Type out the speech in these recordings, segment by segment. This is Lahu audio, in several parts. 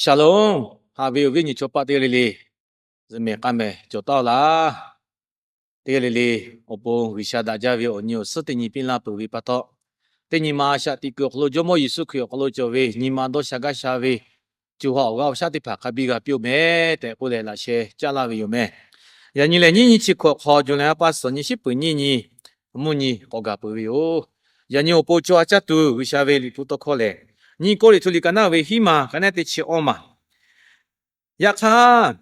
Shalom, haꞈ ve awˬ viˉ awˬ nyi chaw paˆ teˇ g'aˇ le le, zuhꞈ mehˍ k'a mehˍ cawˬ taˉ-oˆ laˇ. Teˇ g'aˇ le le, awˬ pon G'uiˬsha daꞈ jaˇ ve awˬ nyi awˬ suhˉ teˇ nyi piˇ laˇ peuˬ ve pa taw, teˇ nyi ma a shaꞈ teꞈ kuiˬ awˬ hk'aw lo Jawˇmawˇ Yeˍsuˆ Hkriꞈ awˬ hk'aw lo cawˬ ve nyi ma dawˇ sha gaˇ sha ve co ha awˬ g'aˇ awˬ shaˉ teˇ hpaˍ hk'a biˇ g'a piˇ-oˆ meh tehꞈ k'oˆ leh laꞈ sheh caˉ laˇ ve yoˬ meh. Yaꞈ nyi lehˬ, nyiˇ nyi chi hkawꞈ hk'aw July ha pa suhˍ nyi shiˉ peuˬ nyiˇ nyi mvuhˇ nyi k'awꞈ gaˬ peuˬ ve yoˬ. Yaꞈ nyi awˬ pon co ha caˇ tuˬ G'uiˬsha ve liꞈ hpu tawˇ hkawˇ lehˬ, nyiˇ Kawˇrenˍhtuˆ liꞈ ka naˉ ve hiˉ ma ka naˉ teˇ chi awˇ maˬ. Yaꞈ hk'aˇ,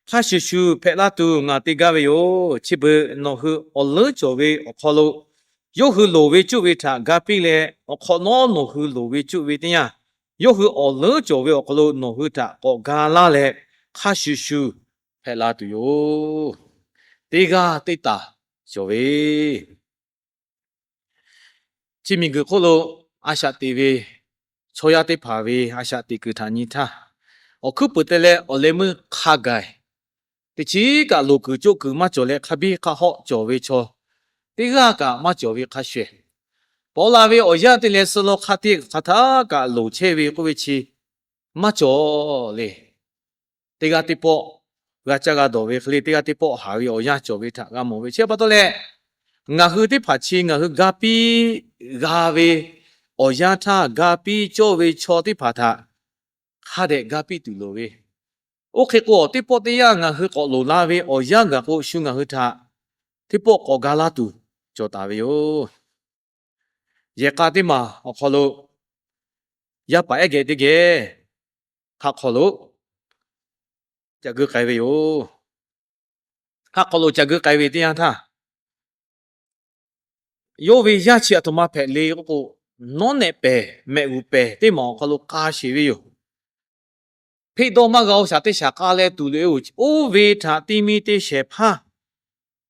hk'a shuˍ shuˍ hpehꞈ la tuˬ ngaˬ te gaˇ ve yoˬ. Chi beuꞈ nawˬ hui awˬ leuˉ cawˬ ve awˬ hk'aw lo, yawˇ hui loˍ ve cuˆ ve htaꞈ ga piˇ leh, awˬ hk'awꞈ nawˉ nawˬ hui loˍ ve cuˆ ve teˇ yanˇ, yawˇ hui awˬ leuˉ cawˬ ve awˬ hk'aw lo nawˬ hui htaꞈ k'awꞈ ga laˇ leh, hk'a shuˍ shuˍ hpehꞈ la tuˬ yoˬ. Teˇ g'aˇ teˇ taˍ cawˬ ve Chi miˬguiˬ hk'oˆ lo a shaꞈ teꞈ ve chaw yaˇ teˇ hpaˍ ve a shaꞈ teꞈ kuiˬ htaꞈ nyi htaˇ, awˬ hkuiˉ puiˍ te leh awˬ leh meuˇ hk'a gaˬ, teˇ chiˉ kaꞈ loˍ kuiˬ coˆ kuiˬ maˇ cawˬ leh hk'a biˇ hk'a hawˆ cawˬ ve chaw teˇ g'aˇ kaꞈ maˇ cawˬ ve hk'a shuˍ, paw la ve awˬ yanˇ te leh suh law hk'a te hk'aˬ htaˇ kaꞈ loˍ chehˇ ve k'oˆ ve chi maˇ cawˬ le. Teˇ g'aˇ teˇ pawˆ g'a caˇ g'a dawˬ ve hk'e le, teˇ g'aˇ teˇ pawˆ haˍ ve awˬ yanˇ cawˬ ve htaꞈ g'a mawˬ ve chi pa taw leh, ngaˬ hui teˇ hpaˍ chi ngaˬ hui ga piˇ g'a ve awˬ yanˇ htaˇ, ga piˇ cawˇ ve chaw teˇ hpaˍ htaꞈ hk'a dehꞈ ga piˇ tuˬ loˍ ve. Oˇ hk'e k'o, teˇ pawˆ teˇ yanˇ ngaˬ hui k'awꞈ loˍ la ve awˬ yanˇ gaˬ k'o, shu ngaˬ hui htaꞈ teˇ pawˆ k'awꞈ ga laˇ tuˬ cawˬ taˍ ve yoˬ. Yehˬ k'a teˇ maˬ awˬ hk'aw lo yaˇ paˍ ehˉ geh teˇ geh hk'aˆ hk'aw lo ca geuˆ k'ai ve yoˬ. Hk'aˆ hk'aw lo ca geuˆ k'ai ve teˇ yanˇ htaˇ, yawˇ ve yaˇ chi aˬ htoꞈ ma hpehꞈ le k'oˆ k'o, nawˉ nehˆ pehˍ mehꞈ g'uˬ pehˍ teˇ maˬ awˬ hk'aw lo k'a sheˍ ve yoˬ. Hpeˆ dawˇ maˇ g'a-o shaˍ teˇ shaˍ k'a leh tuˬ loꞈ-e oˬ. Oˇ ve htaꞈ teˇ miˇ teˇ shehˍ hpaˇ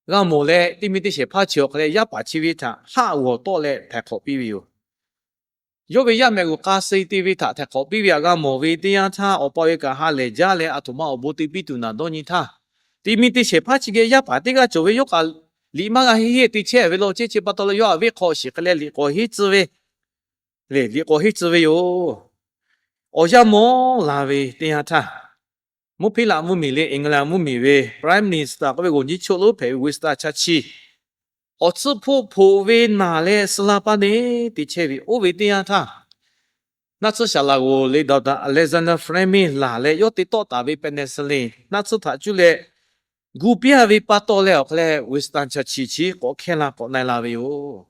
g'a mawˬ leh, teˇ miˇ teˇ shehˍ hpaˇ chi awˬ hk'a leh yaˇ paˍ chi ve htaꞈ haˆ g'awˬ tawˆ leh htaiˍ hk'awꞈ piˇ ve yoˬ. Yawˇ ve yaˇ mehꞈ g'uˬ k'a suh te ve htaꞈ htaiˍ hk'awꞈ piˇ ve htaꞈ g'a mawˬ ve teˇ yanˇ htaˇ, awˬ pa ve kaꞈ ha lehˬ jaˇ leh aˬ htoꞈ ma awˬ bon te piˇ tuˬ naˬ dawˇ nyi htaˇ, teˇ miˇ teˇ shehˍ hpaˇ chi geh yaˇ paˍ teˇ g'aˇ cawˬ ve yawˇ kaꞈ liꞈ maˇ g'a henˇ henˇ te chehˇ ve law ceh chi pa taw leh, yawˇ htaꞈ venˇ hk'aw shiˍ hk'e leh liꞈ k'awꞈ henˇ tcuh ve le, liꞈ k'awꞈ henˇ tcuh ve yoˬ. Awˬ yanˇ mawˇ la ve teˇ yanˇ htaˇ, mvuhˇ hpeˇ laꞈ mvuhˇmiˬ le, England mvuhˇmiˬ ve Prime Minister k'oˆ ve g'oˬ nyiˇ choˆ lonˉ hpehꞈ ve Winston Churchill, awˬ tsuhˇ hpoˆ hpoꞈ ve naˬ leh suh la paˇ neˇ te chehˇ ve oˇ ve teˇ yanˇ htaˇ, naˆ tsuhˇ saˍ laꞈ g'oˍ le Doctor Alexander Fleming laˬ leh yawˇ te tawˆ taˍ ve penicillin naˆ tsuhˇ htaꞈ cuˇ leh gu piˇ-a ve pa taw leh, awˬ hk'a leh Winston Churchill chi k'awꞈ hkehˇ la k'awꞈ na-e la ve yoˬ.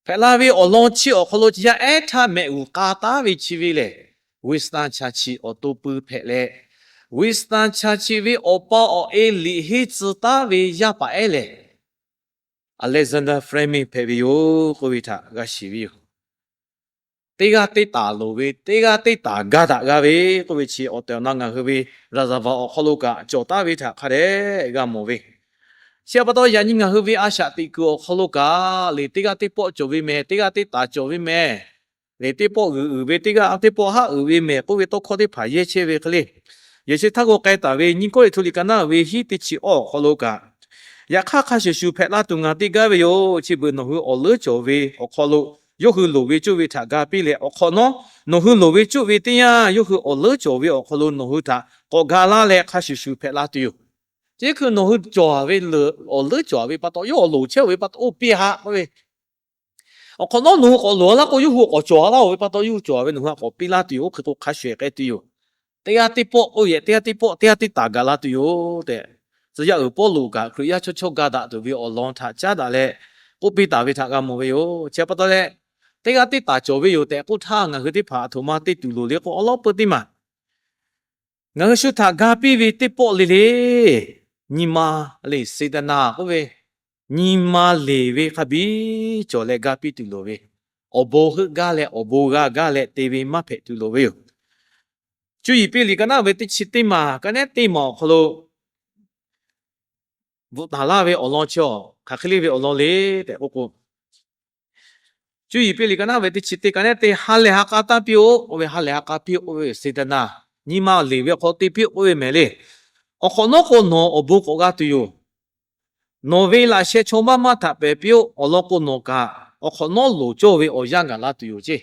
Hpehꞈ la ve awˬ lawn chi awˬ hk'aw lo yaˇ ehˉ htaˇ mehꞈ g'uˬ k'a taˉ ve chi ve lehˬ, Winston Churchill awˬ to pui hpehꞈ leh, Winston Churchill ve awˬ pa awˬ e liꞈ henˇ tcuh taˉ ve yaˇ paˍ ehˉ lehˬ, Alexander Fleming hpehꞈ ve yoˬ k'oˆ ve htaꞈ g'a shiˍ ve yoˬ. Teˇ g'aˇ teˇ taˍ loˍ ve, teˇ g'aˇ teˇ taˍ ga daꞈ g'a ve k'oˆ ve chi awˬ tehˬ awˬ na ngaˬ hui ve raˍzaˍvaˍ awˬ hk'aw lo kaꞈ cawˬ taˍ ve htaꞈ hk'a dehꞈ g'a mawˬ ve. Chi pa taw, yaꞈ nyi ngaˬ hui ve a shaꞈ teꞈ kuiˬ awˬ hk'aw lo kaꞈ le, teˇ g'aˇ teˇ pawˆ cawˬ ve mehˍ, teˇ g'aˇ teˇ taˍ cawˬ ve mehˍ le, teˇ pawˆ g'uiˬ uiˍ ve, teˇ g'aˇ teˇ pawˆ haˆ uiˍ ve mehˍ k'oˆ ve tawˇ hkawˇ teˇ hpaˍ yehˇ chehˇ ve hk'e le, Yeˍsuˆ htaˇ k'o k'ai taˍ ve nyiˇ Kawˇrenˍhtuˆ liꞈ ka naˉ ve hiˉ teˇ chi awˇ awˬ hk'aw lo kaꞈ, yaꞈ hk'aˇ hk'a shuˍ shuˍ hpehꞈ la tuˬ ngaˬ te gaˇ ve yoˬ. Chi beuꞈ nawˬ hui awˬ leuˉ cawˬ ve awˬ hk'aw lo yawˇ hui loˍ ve cuˇ ve htaꞈ ga piˇ leh, awˬ hk'awꞈ nawˉ nawˬ hui loˍ ve cuˇ ve teˇ yanˇ yawˇ hui awˬ leuˉ cawˬ ve awˬ hk'aw lo nawˬ hui htaꞈ k'awꞈ ga laˇ leh hk'a shuˍ shuˍ hpehꞈ la tuˬ yoˬ. Chi hkui nawˬ hui cawˬ ve, awˬ leuˉ cawˬ ve pa taw, yawˇ awˬ loˍ chehˇ-oˬ ve pa taw oˇ piˇ haꞈ k'oˆ ve, awˬ hk'awꞈ nawˉ nawˬ hui k'awꞈ loˍ laˇ k'o, yawˇ hui k'awꞈ cawˬ laˇ-oˬ ve pa taw, yawˇ hui cawˬ ve nawˬ hui htaꞈ k'awꞈ piˇ laˇ tuˬ yoˬ. Oˇ hk'e k'o hk'a shuˍ shuˍ k'ai tuˬ yoˬ. Teˇ g'aˇ teˇ pawˆ k'oˆ yehˬ, teˇ g'aˇ teˇ pawˆ, teˇ g'aˇ teˇ taˍ gaˬ la tuˬ yoˬ tehꞈ, tcuh yaˇ uiˍ Pawˇluꞈ kaꞈ Hkriꞈ yaˇ chaw chaw ga daꞈ tuˬ ve awˬ lawn htaꞈ caˉ daꞈ leh k'oˆ piˇ taˍ ve htaꞈ g'a mawˬ ve yoˬ. Chi pa taw leh, teˇ g'aˇ teˇ taˍ cawˬ ve yoˬ tehꞈ k'oˆ htaˇ, ngaˬ hui teˇ hpaˍ aˬ htoꞈ ma te tuˬ loˍ le k'o, awˉ lawˉ peuˇ teˇ maˬ ngaˬ hui shu htaꞈ ga piˇ ve teˇ pawˆ le le, nyi ma le, Satanˍ k'oˆ ve, nyi ma leˬ ve hk'a biˇ cawˬ leh ga piˇ tuˬ loˍ ve, awˬ bon heuˆ gaˇ leh awˬ bon g'a gaˇ leh te ve maˇ hpehꞈ tuˬ loˍ ve yoˬ. Cuˇ yiˍ piˇ liꞈ ka naˉ ve teˇ chi teˇ maˬ, ka nehˉ teˇ maˬ awˬ hk'aw lo bvuhꞈ taˍ laˇ ve awˬ lawn chi awˬ hk'aˬ hk'e le ve awˬ lawn le tehꞈ k'oˆ k'o, Cuˇ yiˍ piˇ liꞈ ka naˉ ve teˇ chi teˇ, ka nehˉ teˇ, ha lehˬ ha k'a tanˇ piˇ-oˆ k'oˆ ve, ha lehˬ ha k'a piˇ-oˆ k'oˆ ve, Satanˍ nyi ma leˬ ve awˬ hk'aw te piˇ-oˆ k'oˆ ve mehˍ le. Awˬ hk'awꞈ nawˉ k'o nawˬ awˬ bon k'awꞈ g'a tuˬ yoˬ. Nawˬ ve laꞈ sheh chaw maˇ maˇ htaꞈ pehˬ piˇ-oˆ. Awˬ lawn k'o nawˬ kaꞈ awˬ hk'awꞈ nawˉ loˍ cawˇ ve awˬ yanˇ gaˬ la tuˬ yoˬ ceˇ.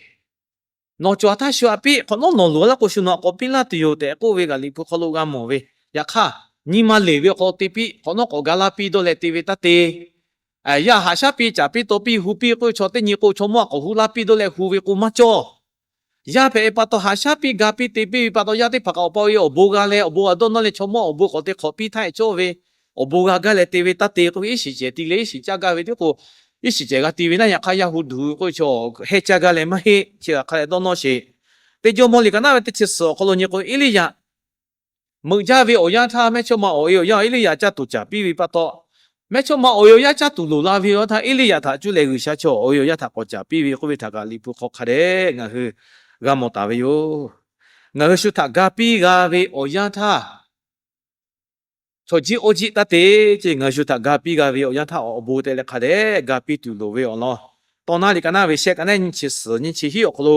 Nawˬ cawˬ htaˇ shu aꞈ piˇ, hk'awꞈ nawˉ nawˬ loˍ laˇ k'o, shu nawˬ aꞈ k'awꞈ piˇ laˇ tuˬ yoˬ tehꞈ k'oˆ ve kaꞈ Liꞈ hpu hk'aw lo g'a mawˬ ve. Yaꞈ hk'aˇ, nyi ma leˬ ve awˬ hk'aw lo te piˇ, hk'awꞈ nawˉ k'awꞈ ga laˇ piˇ dawˇ leh te ve taˇ te. Yaˇ haꞈ shaˉ piˇ, caˍ piˇ, taw piˇ, hu piˇ k'oˆ ve chaw teˇ nyi k'o, chaw mawˇ aꞈ k'awꞈ hu laˇ piˇ dawˇ leh hu ve k'o maˇ cawˇ. Yaˇ hpehꞈ ve pa taw haꞈ shaˉ piˇ, ga piˇ, te piˇ ve pa taw, yaˇ teˇ hpaˍ kaꞈ awˬ pa awˬ e awˬ bon g'a leh, awˬ bon g'a dawˇ nawˇ leh, chaw mawˇ awˬ bon k'awꞈ te hk'awꞈ piˇ htaˇ e cawˇ ve, awˬ bon g'a gaˇ leh te ve taˇ te k'oˆ ve, iˉ shiˍ cehˬ ti leh iˉ shiˍ caˇ gaˇ ve teˇ k'o, iˉ shiˍ cehˬ g'a te ve naˇ, yaꞈ hk'aˇ yaˇ hu duˬ k'oˆ ve chaw heh caˇ gaˇ leh maˇ heˆ, chi hk'a leh dawˇ nawˇ sheˍ. Teˇ Jawˇmawˇ liꞈ ka naˉ ve teˇ chi suhˍ awˬ hk'aw lo nyi k'o, Eˇliˇyaꞈ meuꞈ jaˇ ve awˬ yanˇ htaˇ, mehˇchawˇma awˬ e awˬ yanˇ Eˇliˇyaꞈ caˇ tuˬ caˍ piˇ ve pa taw, mehˇchawˇma awˬ e awˬ yanˇ caˇ tuˬ loˍ la ve awˬ yanˇ htaˇ, Eˇliˇyaꞈ htaꞈ cuˇ leh G'uiˬsha chaw awˬ e awˬ yanˇ htaꞈ k'awꞈ caˍ piˇ ve k'oˆ ve htaꞈ kaꞈ Liꞈ hpu hk'aw hk'a dehꞈ ngaˬ hui g'a mawˬ taˍ ve yoˬ. Ngaˬ hui shu htaꞈ ga piˇ g'a ve awˬ yanˇ htaˇ, chaw jiˇ awˇ jiˇ taˇ te, ce ngaˬ hui shu htaꞈ ga piˇ g'a ve awˬ yanˇ htaˇ awˬ bon te leh hk'a dehꞈ ga piˇ tuˬ loˍ ve awˬ lawn, Tawˇ naˉ liꞈ ka naˉ ve shehˆ ka naˉ nyi chi suhˍ nyi chi hiˉ awˬ hk'aw lo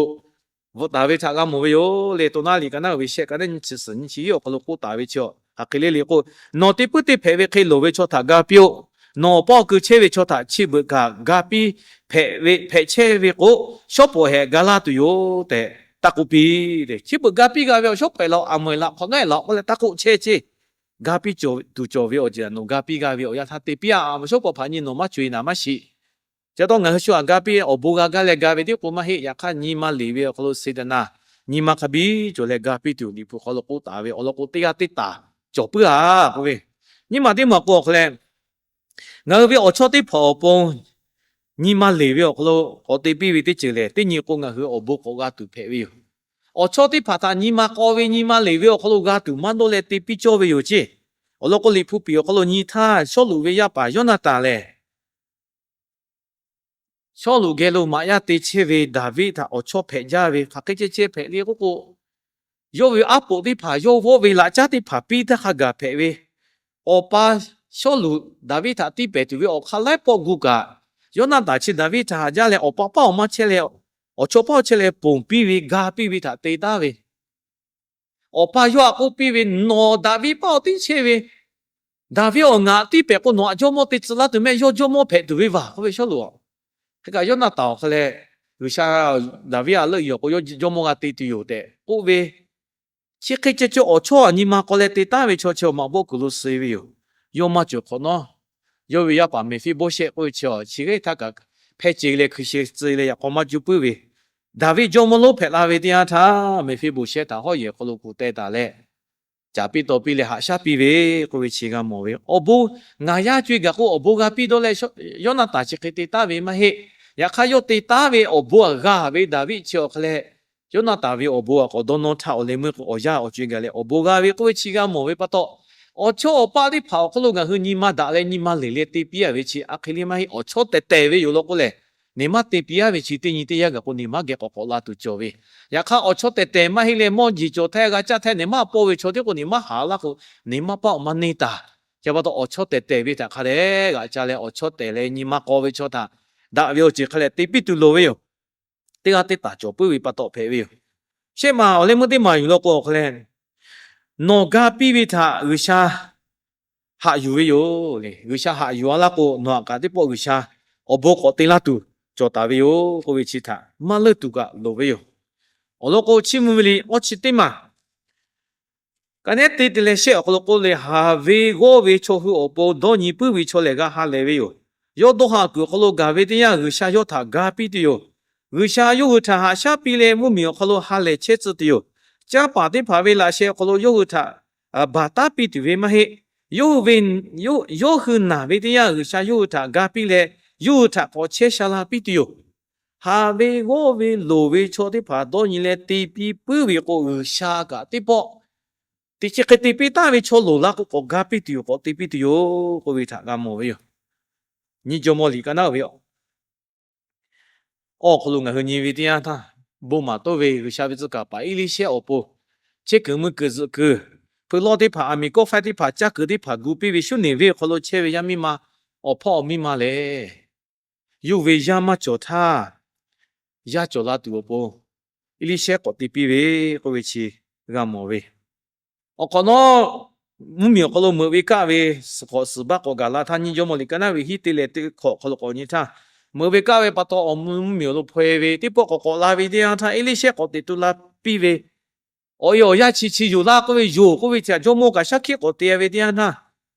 bvuhꞈ taˍ ve htaꞈ g'a mawˬ ve yoˬ le. Tawˇ naˉ liꞈ ka naˉ ve shehˆ ka naˉ nyi chi suhˍ nyi chi hiˉ awˬ hk'aw lo k'oˆ taˍ ve chi, hk'aˬ hk'e le le k'o, Nawˬ te puiˉ te hpehꞈ ve hk'e loˍ ve chaw htaꞈ ga piˇ-oˆ. Nawˬ awˬ paˇ awˬ ku chehˇ ve chaw htaꞈ chi beuꞈ kaꞈ ga piˇ hpehꞈ ve, hpehꞈ chehˇ ve k'o, shawˉ pawˍ hehꞈ ga laˇ tuˬ yoˬ tehꞈ taˇ k'oˆ piˇ le. Chi beuꞈ ga piˇ g'a ve awˬ shawˉ pawˍ hehꞈ laˬ, aˬ mawˬ hehꞈ laˬ, hk'awꞈ nawˉ hehꞈ laˬ k'oˆ leh taˇ k'oˆ chehˇ ce. Ga piˇ tuˬ cawˬ ve awˬ ceuˬ nawˬ ga piˇ g'a ve awˬ yanˇ htaˇ te piˇ-a. Awˬ shawˉ pawˍ hpaꞈ nyi nawˬ maˇ co-e naˍ maˇ shiˍ. Chi taw ngaˬ hui shu htaꞈ ga piˇ awˬ bon g'a gaˇ leh ga ve tiˉ k'o maˇ heˆ. Yaꞈ hk'aˇ, nyi ma leˬ ve awˬ hk'aw lo Saˍtanˍ nyi ma hk'a biˇ cawˬ leh ga piˇ tuˬ Liꞈ hpu hk'aw lo k'oˆ taˍ ve awˬ lawn k'o, teˇ g'aˇ teˇ taˍ cawˬ puiˉ-a k'oˆ ve, nyiˇ maˬ teˇ maˬ k'o awˬ hk'aw leh, ngaˬ hui ve awˬ chawˇ teˇ hpaˍ awˬ pon nyi ma leˬ ve awˬ hk'aw lo k'awꞈ te piˇ ve teˇ ceuˬ lehˬ, teˇ nyi k'o ngaˬ hui awˬ bon k'awꞈ g'a tuˬ hpehꞈ ve yoˬ. Awˬ chawˇ teˇ hpaˍ htaꞈ nyi ma k'aw ve nyi ma leˬ ve awˬ hk'aw lo g'a tuˬ maˇ dawˇ leh te piˇ cawˇ ve yoˬ ce. Awˬ lawn k'o, Liꞈ hpu piˍ awˬ hk'aw lo nyi htaˇ, Sawˉluꞈ ve yaˇ paˍ Yawˇnaˍtanˍ lehˬ, Sawˉluꞈ geh lo maꞈ yaˇ te chehˇ ve Daˍviˆ htaꞈ awˬ chawˇ hpehꞈ jaˇ ve hk'aˬ hk'e ceh ceh hpehꞈ le k'oˆ k'o, yawˇ ve aˉ poꞈ teˇ hpaˍ, yawˇ vawˆ ve laꞈ caˉ teˇ hpaˍ piˇ htaˇ hk'a gaˬ hpehꞈ ve, awˬ pa Sawˉluꞈ Daˍviˆ htaꞈ tiˇ pehˍ tuˬ ve awˬ hk'aˇ laiˉ pawˆ gu kaꞈ, Yawˇnaˍtanˍ chi Daˍviˆ htaꞈ haꞈ jaˇ leh awˬ pa paˇ awˬ ma chehˇ leh, awˬ chawˇ paˇ awˬ chehˇ leh ponˬ piˇ ve, ga piˇ ve htaꞈ te taˉ ve, awˬ pa yawˇ htaꞈ k'oˆ piˇ ve, Nawˬ Daˍviˆ paˇ awˬ tiˉ chehˇ ve, Daˍviˆ awˬ ngaˬ tiˇ pehˍ k'o, nawˬ htaꞈ jawˇmawˇ te tcuh laˇ tuˬ mehˆ, yawˇ jawˇmawˇ hpehꞈ tuˬ ve vaˬ k'oˆ ve Sawˉluꞈ-a. Hk'e kaꞈ Yawˇnaˍtanˍ awˬ hk'aw leh, G'uiˬsha Daˍviˆ htaꞈ leuˆ yuˬ k'o, yawˇ jawˇmawˇ g'a te tuˬ yoˬ tehꞈ k'oˆ ve, chi hk'e ceh ceh awˬ chawˇ htaꞈ nyi ma k'aw leh te taˉ ve chaw chi awˬ maꞈ bawˆ kuiˬ lo suh ve yoˬ. Yawˇ maˇ cawˬ hk'awꞈ nawˉ, yawˇ ve yaˇ paˍ Meˍfiˆboˇshehˆ k'oˆ ve chi, chi hk'e htaˇ kaꞈ hpehˇ ce leh hkui shi tcuh leh yaꞈ k'aw maˇ juˇ puiˉ ve, Daˍviˆ jawˇmawˇ lonˉ hpehꞈ la ve teˇ yanˇ htaˇ, Meˍfiˆboˍshehˆ htaꞈ hawˉ yehˬ hk'aw lo kuˬ teh taˍ leh, caˍ piˇ taw piˇ leh haꞈ shaˉ piˇ ve k'oˆ ve chi g'a mawˬ ve. Awˬ bon ngaˬ yaˇ co-e gaˬ k'o, awˬ bon g'a piˇ dawˇ leh Yawˇnaˍtanˍ chi hk'e te taˉ ve maˇ heˆ. Yaꞈ hk'aˇ, yawˇ te taˉ ve awˬ bon htaꞈ g'a ve Daˍviˆ chi awˬ hk'e leh, Yawˇnaˍtanˍ ve awˬ bon htaꞈ k'awꞈ dawˇ nawˇ htaˇ, awˬ leh meuˇ k'o awˬ yaˇ awˬ co-e gaˬ leh awˬ bon g'a ve k'oˆ ve chi g'a mawˬ ve pa taw, awˬ chawˇ awˬ paˆ teˇ hpaˍ awˬ hk'aw lo ngaˬ hui nyi ma daꞈ leh nyi ma leˬ leh te piˇ-a ve chi a hk'e le maˇ heˆ. Awˬ chawˇ tehˬ tehˬ ve yoˬ law k'oˆ lehˬ, neˬ maˇ te piˇ-a ve chi teˇ nyi teˇ yanˇ gaˬ k'o neˬ maˇ geh k'awꞈ k'awꞈ la tuˬ cawˬ ve. Yaꞈ hk'aˇ, awˬ chawˇ tehˬ tehˬ maˇ heˆ leh mawˇ jeˬ cawˬ htaˇ g'a caˇ htaˇ neˬ maˇ pawˇ ve chaw tiˉ k'o neˬ maˇ haˍ laˇ k'o, neˬ maˇ paˆ awˬ maˇ neˇ taˍ. Chi pa taw awˬ chawˇ tehˬ tehˬ ve htaꞈ hk'a dehꞈ g'aꞈ ca leh awˬ chawˇ tehˬ leh nyi ma k'aw ve chaw htaꞈ daꞈ ve awˬ ceuˬ hk'a leh te piˇ tuˬ loˍ ve yoˬ. Teˇ g'aˇ teˇ taˍ cawˬ puiˉ ve pa taw hpehꞈ ve yoˬ. Shehˆ maˬ awˬ leh meuˇ teˇ maˬ yuˬ law k'o awˬ hk'e leh, nawˬ ga piˇ ve htaꞈ G'uiˬsha haꞈ yuˬ ve yoˬ le. G'uiˬsha haꞈ yuˬ-a laˇ k'o, nawˬ htaꞈ kaꞈ teˇ pawˆ G'uiˬsha awˬ bon k'awꞈ te laˇ tuˬ cawˬ taˍ ve yoˬ k'oˆ ve chi htaꞈ maˇ leuˆ tuˬ kaꞈ loˍ ve yoˬ. Awˬ lawn k'o, chiˇ mvuh ve liꞈ awˇ chi teˇ maˬ ka neˉ te te leh shehˆ awˬ hk'aw lo k'oˆ le, Haˍ ve g'awˇ ve chaw hui awˬ pon dawˇ nyi puiˉ ve chaw lehˬ g'a ha lehˬ ve yoˬ. Yawˇ dawˇ ha kuiˬ awˬ hk'aw lo gaˬ ve teˇ yanˇ, G'uiˬsha yawˇ htaꞈ ga piˇ tuˬ yoˬ. G'uiˬsha yawˇ hui htaꞈ haꞈ shaˉ piˇ leh, mvuhˇmiˬ awˬ hk'aw lo ha lehˬ chehˇ tcuh tuˬ yoˬ. Canˇ paˍ teˇ hpaˍ ve laꞈ sheh awˬ hk'aw lo yawˇ hui htaꞈ baˬ taˉ piˇ tuˬ ve maˇ heˆ. Yawˇ hui ve, yawˇ, yawˇ hui naˬ ve teˇ yanˇ, G'uiˬsha yawˇ hui htaꞈ ga piˇ leh, yawˇ hui htaꞈ k'awꞈ chehˇ sha la piˇ tuˬ yoˬ. Haˍ ve g'awˇ ve loˍ ve chaw teˇ hpaˍ dawˇ nyi leh te piˇ puiˉ ve k'o, G'uiˬsha kaꞈ teˇ pawˆ te chi hk'e te piˇ taˍ ve chaw loˍ la k'o, k'awꞈ ga piˇ tuˬ yoˬ, k'awꞈ te piˇ tuˬ yoˬ k'oˆ ve htaꞈ g'a mawˬ ve yoˬ. Nyiˇ Jawˇmawˇ liꞈ ka naˉ ve awˬ hk'aw lo ngaˬ hui nyi ve teˇ yanˇ htaˇ, bon maˍ tawˆ ve G'uiˬsha ve tcuh kaˍ paˍ Eˇliˇshehˇ awˬ pon chehˇ kuiˬ mui kuiˬ zuhꞈ kuiˬ, hpui lawˇ teˇ hpaˍ, aˬ miˍ kawˆ faiˇ teˇ hpaˍ, caˇ kuiˬ teˇ hpaˍ gu piˇ ve Suˉneˍveˆ awˬ hk'aw lo chehˇ ve yaˇ miˇ ma awˬ hpawˇ awˬ miˇ ma lehˬ, yawˇ ve yaˇ maˇ cawˬ htaˇ, yaˇ cawˬ la tuˬ awˬ pon Eˇliˇshehˇ k'awꞈ te piˇ ve k'oˆ ve chi g'a mawˬ ve. Awˬ hk'awꞈ nawˉ, mvuhˇmiˬ awˬ hk'aw lo meuꞈ ve kaˆ ve suhˍ hk'awꞈ suhˍ baˆ k'awꞈ gaˬ la htaˇ, nyiˇ Jawˇmawˇ liꞈ ka naˉ ve hiˉ te leh teˇ hk'awꞈ hk'aw lo k'awꞈ nyi htaˇ, meuꞈ ve kaˇ ve pa taw awˬ mvuhˇ miˬ awˬ lo hpaw-e ve teˇ pawˆ k'awꞈ k'awꞈ la ve teˇ yanˇ htaˇ, Eˇliˇshehˇ k'awꞈ teꞈ tu la piˇ ve, awˬ e awˬ yanˇ chi chi yonˍ laˇ k'oˆ ve yoˬ k'oˆ ve chi htaꞈ jawˇmawˇ kaꞈ shaˉ hkiˆ k'awꞈ te ve teˇ yanˇ htaˇ,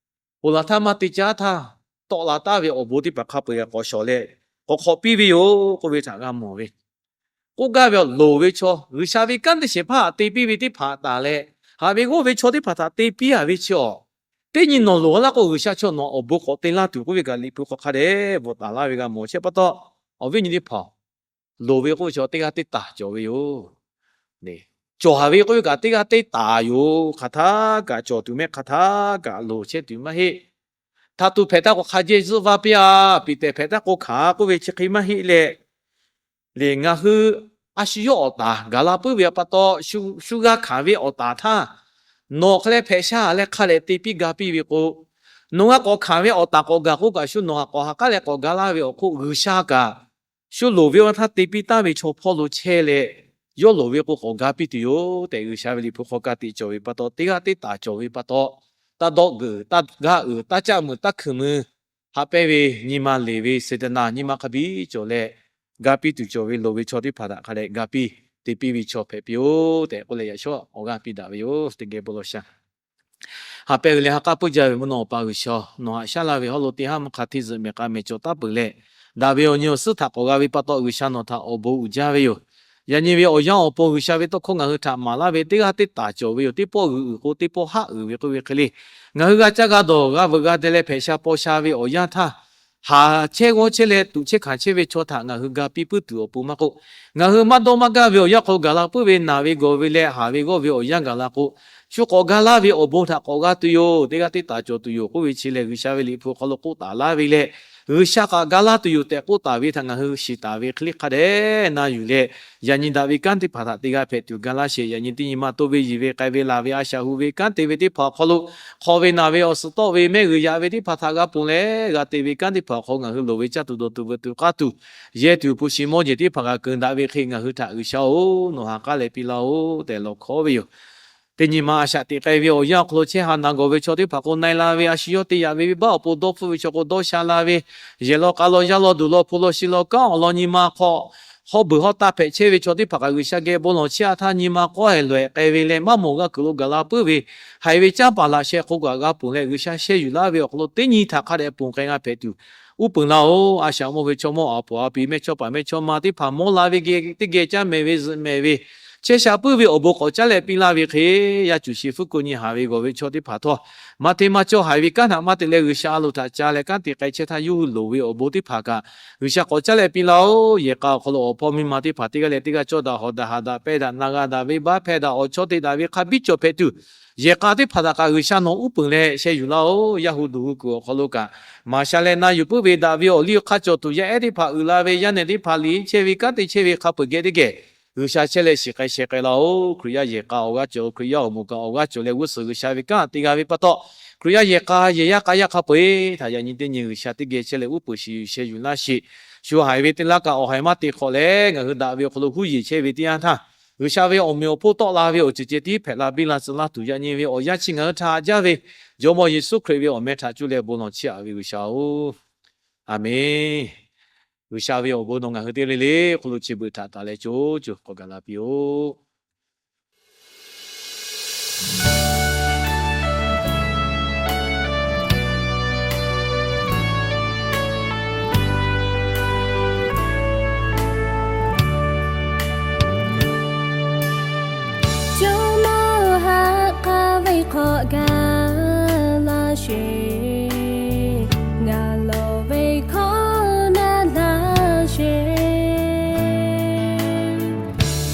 ponˬ laˬ htaˇ maˇ te caˉ htaˇ, tawˆ la taˍ ve awˬ bon teˇ hpaˍ hk'a peu-eˬ k'awꞈ shawˍ leh k'awꞈ hk'awꞈ piˇ ve yoˬ k'oˆ ve htaꞈ g'a mawˬ ve. K'oˆ gaˇ ve, loˍ ve chaw, G'uiˬsha ve kanˉ te shehˍ hpaˇ htaꞈ te piˇ ve teˇ hpaˍ taˍ leh, haꞈ ve g'awˇ ve chaw teˇ hpaˍ htaꞈ te piˇ-a ve chi awˬ, teˇ nyi nawˬ loˍ laˇ k'o, G'uiˬsha chaw nawˬ awˬ bon k'awꞈ te laˇ tuˬ k'oˆ ve kaꞈ Liꞈ hpu hk'aw hk'a dehꞈ bvuhꞈ taˍ laˇ ve g'a mawˬ. Chi pa taw, awˬ viˉ nyi teˇ hpaˍ, loˍ ve k'oˆ ve chaw teˇ g'aˇ teˇ taˍ cawˬ ve yoˬ. Cawˬ haˍ ve k'oˆ ve kaꞈ teˇ g'aˇ teˇ taˍ yoˬ. Hk'aˬ htaˇ kaꞈ cawˬ tuˬ mehˆ, hk'aˬ htaˇ kaꞈ loˍ chehˇ tuˬ maˇ heˆ. Htaꞈ tuˬ hpehꞈ htaˇ k'o hk'a jehˇ zuhˆ vaˇ piˇ-a, piˍ tehˬ hpehꞈ htaˇ k'o hkanˍ k'oˆ ve chi hk'e maˇ heˆ leh, lehˬ ngaˬ hui a shu yawˇ awˬ taˍ gaˬ la puiˉ ve pa taw, shu g'a hkanˍ ve awˬ taˍ htaˇ nawˬ hk'a leh hpehꞈ sha leh hk'a dehꞈ te piˇ ga piˇ ve k'o, nawˬ g'a k'awꞈ hkanˍ ve awˬ taˍ k'awꞈ gaˬ k'oˆ kaꞈ shu nawˬ htaꞈ k'awꞈ ha k'aˉ leh k'awꞈ ga laˇ ve awˬ hk'oˆ, G'uiˬsha kaꞈ shu loˍ ve awˬ yanˇ htaˇ te piˇ taˍ ve chaw hpawˇ lo chehˇ leh, yawˇ loˍ ve k'o k'awꞈ ga piˇ tuˬ yoˬ tehꞈ G'uiˬsha ve Liꞈ hpu hk'aw ka tiꞈ cawˬ ve pa taw, teˇ g'aˇ teˇ taˍ cawˬ ve pa taw, taˇ dawˆ geuˬ, taˇ g'aˇ uiˍ, taˇ caˆ meuˍ, taˇ hkuiˍ mui, haꞈ pehnˇ ve nyi ma leˬ ve Saˍtanˍ nyi ma hk'a biˇ cawˬ leh, ga piˇ tuˬ cawˬ ve loˍ ve chaw teˇ hpaˍ htaꞈ hk'a dehꞈ ga piˇ te piˇ ve chaw hpehꞈ piˇ-oˆ tehꞈ k'oˆ leh, yaꞈ shawˉ awˬ g'aˇ piˇ daꞈ ve yoˬ. Teˇ geh bon lawˬ sha. Haꞈ pehnˇ g'uiˬ leh ha k'aˉ puiˉ jaˇ ve mvuhˇ naw Awˬ pa G'uiˬsha, nawˬ haꞈ shaˉ laˇ ve hawˉ lo teˇ haˉ mvuhˇ hk'a hteˇ zuhꞈ mehˍ k'a mehˍ cawˬ taˉ peuˬ leh, daꞈ ve awˬ nyi awˬ suhˉ htaꞈ k'awꞈ g'a ve pa taw, G'uiˬsha nawˬ htaꞈ awˬ bon uiˍ jaˇ ve yoˬ. Yaꞈ nyi ve awˬ yanˇ awˬ pon G'uiˬsha ve tawˇ hkawˇ ngaˬ hui htaꞈ maˍ laˇ ve teˇ g'aˇ teˇ taˍ cawˬ ve yoˬ. Teˇ pawˆ g'uiˬ uiˍ k'o teˇ pawˆ haˉ uiˍ ve k'oˆ ve hk'e le, ngaˬ hui g'a caˇ g'a dawˬ g'a veuꞈ g'a deh leh hpehꞈ sha paw sha ve awˬ yanˇ htaˇ, haˍ chehˇ g'awˇ chehˇ leh tuꞈ chehˇ hkanˍ chehˇ ve chaw htaꞈ ngaˬ hui ga piˇ puiˉ tuˬ awˬ pon maˇ k'oˆ, ngaˬ hui maˇ dawˇ maˇ gaˇ ve awˬ yanˇ hk'aw lo gaˬ la puiˉ ve naˬ ve gawˬ ve leh haˍ ve g'awˇ ve awˬ yanˇ gaˬ la k'o, shu k'awꞈ ga laˇ ve awˬ bon htaꞈ k'awꞈ g'a tuˬ yoˬ. Teˇ g'aˇ teˇ taˍ cawˬ tuˬ yoˬ k'oˆ ve chi lehˬ, G'uiˬsha ve Liꞈ hpu hk'aw lo k'oˆ taˍ laˇ ve leh, G'uiˬsha k'aꞈ ga laˇ tuˬ yoˬ tehꞈ k'oˆ taˍ ve htaꞈ ngaˬ hui shiˍ taˍ ve hk'e le hk'a dehꞈ na yuˬ leh, yaꞈ nyi daꞈ ve kanˉ teˇ hpaˍ htaꞈ teˇ g'aˇ hpehꞈ tuˬ ga laˇ sheˍ. Yaꞈ nyi teˇ nyi ma to ve yiˬ ve k'ai ve laˬ ve a shaꞈ hu ve kanˉ te ve teˇ hpaˍ awˬ hk'aw lo, hk'aw ve naˬ ve awˬ suhˍ tawˆ ve mehˆ g'uiˬ yaꞈ ve teˇ hpaˍ htaꞈ g'a ponˬ leh g'a te ve kanˉ teˇ hpaˍ awˬ hk'aw lo ngaˬ hui loˍ ve caˇ tuˬ dawˬ tuˬ veuꞈ tuˬ k'aˇ tuˬ, yehˇ tuˬ hpu shi mawˇ jeˬ teˇ hpaˍ kaꞈ keunˍ daꞈ ve hk'e ngaˬ hui htaꞈ G'uiˬsha-oˬ, nawˬ ha k'aˉ leh piˇ laˇ-oˬ tehꞈ lawˬ hkawˉ ve yoˬ. Teˇ nyi ma a shaꞈ teꞈ k'ai ve awˬ yanˇ awˬ hk'aw lo chehˇ ha naˬ gawˬ ve chaw teˇ hpaˍ k'o na-e la ve, a shu yawˇ te yaꞈ ve venˇbaˆ awˬ pon dawˇ hpfuhˆ ve chaw k'o dawˇ sha la ve, yehˬ law k'a law yaˇ law duˬ law hpu law shi law kanˉ awˬ lawn nyi ma hk'aw hawˉ beuˬ hawˉ taˇ hpehꞈ chehˇ ve chaw teˇ hpaˍ kaꞈ G'uiˬsha geh bon lawˬ chiˇ a htaˇ nyi ma k'awˇ hehˍ lawˬ-ehˍ k'ai ve leh maˇ mawˬ g'a kuiˬ lo gaˬ la puiˉ ve, haiˬ ve canˇ paˍ laꞈ sheh hk'oˆ kaꞈ g'a ponˬ leh G'uiˬsha sheh yuˬ laˇ ve awˬ hk'aw lo teˇ nyi htaꞈ hk'a dehꞈ ponˬ k'ai g'a hpehꞈ tuˬ uˉ peunˍ laˇ-oˬ. A shaꞈ mawˇ ve chaw mawˇ, a poˍ a pi, mehˇchawˇ paˍ mehˇchawˇma teˇ hpaˍ mawˇ la ve geh teˇ geh caˇ mehˍ ve zuhꞈ mehˍ ve, chehˇ sha puiˉ ve awˬ bon k'awꞈ caˉ leh piˇ laˇ ve hk'e, yaˇ cuˬ shi fuˉ ko nyi haˍ ve gawˬ ve chaw teˇ hpaˍ htawˇ, maˇ hteˇ maˇ cawˇ haiˬ ve kanˉ htaꞈ maˇ te leh G'uiˬsha a loˍ htaꞈ ca leh kanˉ te k'ai chehˇ htaˇ yawˇ hui loˍ ve awˬ bon teˇ hpaˍ kaꞈ G'uiˬsha k'awꞈ caˉ leh piˇ laˇ-oˬ. Yehˬ k'a awˬ hk'aw lo awˬ hpawˇ miˇ ma teˇ hpaˍ teˇ g'aˇ leh teˇ g'aˇ cawˇ daꞈ hawˍ daꞈ haꞈ daꞈ pehˇ daꞈ na g'a daꞈ venˇbaˆ hpehˇ daꞈ awˬ chawˇ te daꞈ ve hk'a biˇ cawˬ hpehꞈ tuˬ, yehˬ k'a teˇ hpaˍ htaꞈ kaꞈ G'uiˬsha nawˬ uˉ peunˍ leh sheh yuˬ laˇ-oˬ. Yaˇ hu duˬ hu kuiˬ awˬ hk'aw lo kaꞈ maˍ sha leh na yuˬ puiˉ ve daꞈ ve awˬ liˇ awˬ hk'aˇ cawˬ tuˬ yaˇ ehˉ teˇ hpaˍ uiˍ la ve, yaˇ nehˬ teˇ hpaˍ liꞈ chehˇ ve kanˉ te chehˇ ve hk'a peu-eˬ geh teˇ geh G'uiˬsha chehˇ leh shiˍ k'ai sheh k'ai laˇ-oˬ. Hkriꞈ yaˇ yehˬ k'a awˬ g'aˇ cawˬ, Hkriꞈ yaˇ awˬ moˍ kaꞈ awˬ g'aˇ cawˬ leh g'uˇ suhˍ G'uiˬsha ve kanˉ te g'a ve pa taw, Hkriꞈ yaˇ yehˬ k'a yehˬ yaˇ k'a yaˇ hk'a peu-eˬ htaꞈ yaꞈ nyi teˇ nyi G'uiˬsha teˇ geh chehˇ leh uˉ peunˍ shiˍ yuˬ sheh yuˬ laˇ sheˍ. Shu haiˬ ve teˇ laˇ kaꞈ awˬ haiˬ maˇ te hk'awꞈ leh ngaˬ hui daꞈ ve awˬ hk'aw lo huˉ yeˬ chehˇ ve teˇ yanˇ htaˇ, G'uiˬsha ve awˬ meꞈ awˬ hponˇ tawˆ la ve awˬ ceuˬ ceh tiˉ hpehꞈ la biˇ la tcuh laˇ tuˬ yaꞈ nyi ve awˬ yanˇ chi ngaˬ hui htaꞈ haꞈ jaˇ ve Jawˇmawˇ Yeˍsuˆ Hkriꞈ ve awˬ meh htaꞈ cuˇ leh bon lawˬ chiˇ aꞈ ve G'uiˬsha-oˬ, Aˍmenˇ. G'uiˬsha ve awˬ bon nawˬ ngaˬ hui teˇ g'aˇ le le hk'oˆ lo chi beuꞈ htaꞈ taˍ leh co co k'awꞈ gaˬ la piˇ-oˆ. Jawˇmawˇ haꞈ k'a ve hk'awꞈ gaˬ laˇ sheˍ, ngaˬ lawˬ ve hkawˇ naˆ laˇ sheˍ.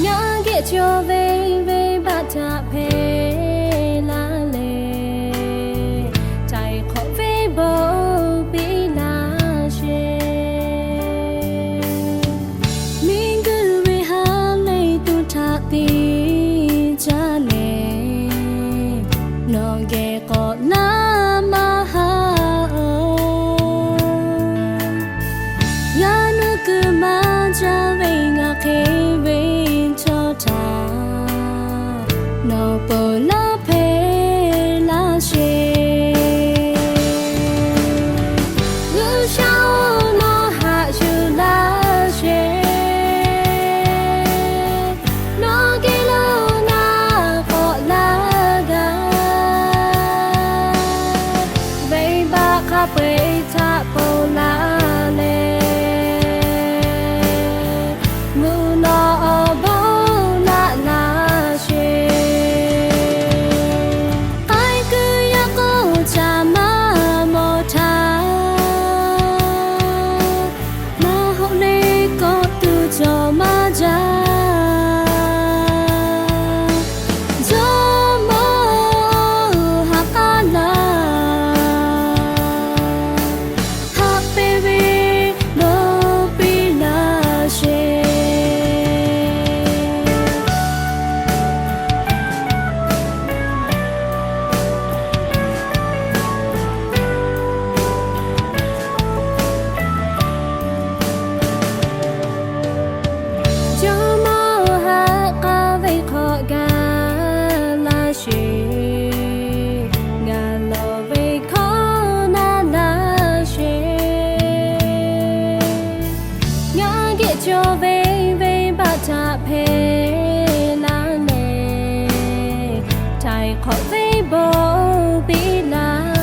Ngaˬ geh cawˬ ve venˇbaˆ htaꞈ hpehˇ laˇ leh, htaiˍ hk'awꞈ ve bon piˇ laˇ sheˍ. Miˬguiˬ ve ha lehˬ tuˬ htaꞈ te caˇ leh, nawˬ geh k'awꞈ naˉ maˇ haˉ-oˬ. Yaꞈ nyi kuiˬ maˇ caˇ ve ngaˬ hk'e ve chaw htaꞈ hpeˇ laˇ leh, htaiˍ hk'awꞈ venˇ baw piˇ laˇ.